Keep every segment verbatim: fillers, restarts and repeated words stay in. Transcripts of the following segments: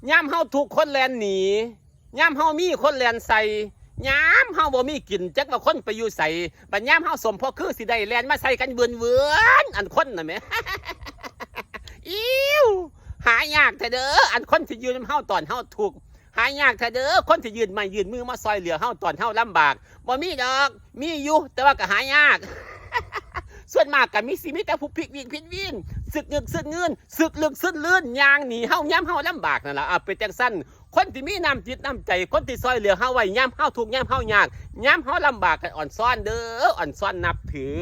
ยามเฮาทุกข์คนแล่นหนี ยามเฮามีคนแล่นใส่ ยามเฮาบ่มีกินจักว่าคนไปอยู่ไส บัดยามเฮาสมพอคือสิได้แล่นมาใส่กันเวือนเวือนอันคนน่ะแหม อิ้ว หายากแท้เด้อ อันคนสิยืนนำเฮาตอนเฮาทุกข์ หายากแท้เด้อ คนสิยื่นไม้ยื่นมือมาซอยเหลือเฮาตอนเฮาลำบาก บ่มีดอก มีอยู่ แต่ว่าก็หายาก ส่วนมากก็มีสิมีแต่ผู้พิกวิกพิดวิน สึกงึกสึกงืน สึกลึกสึกลื่น ย่างหนีเฮายามเฮาลำบากนั่นล่ะ อ่ะ เป็นจังซั่น คนที่มีน้ำจิตน้ำใจ คนที่ซอยเหลือเฮาไว้ยามเฮาทุกข์ยามเฮายาก ยามเฮาลำบากก็อ่อนซ้อนเด้อ อ่อนซ้อนนับถือ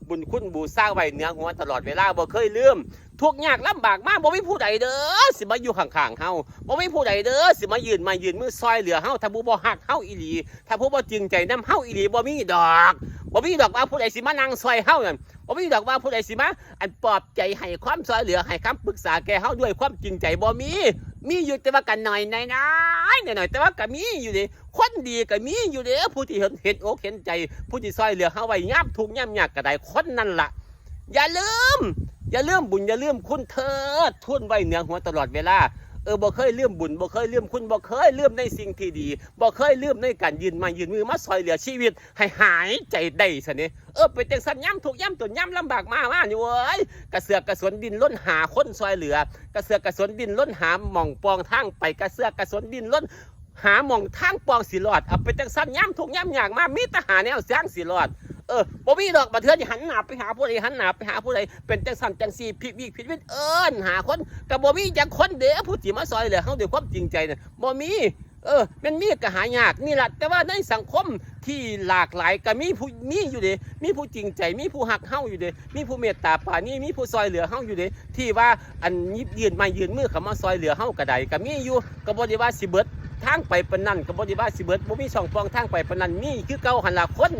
บุญคุณบูชาไว้เหนือหัวตลอดเวลา บ่เคยลืม ทุกข์ยากลำบากมา บ่มีผู้ใดเด้อ สิมาอยู่ข้างๆเฮา บ่มีผู้ใดเด้อ สิมายื่นไม้ยื่นมือซอยเหลือเฮา ถ้าผู้บ่ฮักเฮาอีหลี ถ้าผู้บ่จริงใจนำเฮาอีหลี บ่มีดอก บ่มีดอกว่าผู้ใดสิมานั่งซอยเฮานั่น บ่มีดอกว่าผู้ใดสิมา อันปลอบใจให้ความซอยเหลือ ให้คำปรึกษาแก่เฮาด้วยความจริงใจ บ่มี มีอยู่แต่ว่ากันหน่อยน้อยๆ หน่อยๆ แต่ว่าก็มีอยู่เด้ คนดีก็มีอยู่เด้ ผู้ที่เห็น เห็นอกเห็นใจ ผู้ที่ซอยเหลือเฮาไว้ยามทุกข์ยามยากก็ได้ คนนั่นล่ะ อย่าลืม อย่าลืมบุญ อย่าลืมคุณเถิด ทูนไว้เหนือหัวตลอดเวลา เออ บ่เคยลืมบุญ บ่เคยลืมคุณ บ่เคยลืมในสิ่งที่ดี บ่เคยลืมในการยื่นไม้ยื่นมือมาซอยเหลือชีวิต ให้หายใจได้ซะนี่ เออ เป็นจังซั่น ยามทุกข์ยามจน ยามลำบากมา มานี่เว้ย กระเสือกกระสนดิ้นรนหาคนซอยเหลือ กระเสือกกระสนดิ้นรนหาหม่องป่องทางไป กระเสือกกระสนดิ้นรนหาหม่องทางป่องสิรอด เอา เป็นจังซั่น ยามทุกข์ยามยากมา มีแต่หาแนวทางสิรอด เออ บ่มีดอก บางเทื่อนี่หันหน้าไปหาผู้ใด หันหน้าไปหาผู้ใด เป็นจังซั่นจังซี่ พิกวิกพิดวิน เอิ้นหาคน ก็บ่มีจักคนเด้ ผู้สิมาซอยเหลือเฮาด้วยความจริงใจน่ะ บ่มี เออ แม่นมีก็หายากนี่ล่ะ แต่ว่าในสังคมที่หลากหลายก็มีผู้ มีอยู่เด้ มีผู้จริงใจ มีผู้ฮักเฮาอยู่เด้ มีผู้เมตตาปราณี มีผู้ซอยเหลือเฮาอยู่เด้ ที่ว่าอันยื่นไม้ยื่นมือเข้ามาซอยเหลือเฮาก็ได้ ก็มีอยู่ ก็บ่ได้ว่าสิเบิดทางไปปานนั้น ก็บ่ได้ว่าสิเบิด บ่มีช่องป่องทางไปปานนั้น มีคือเก่าหั่นล่ะคน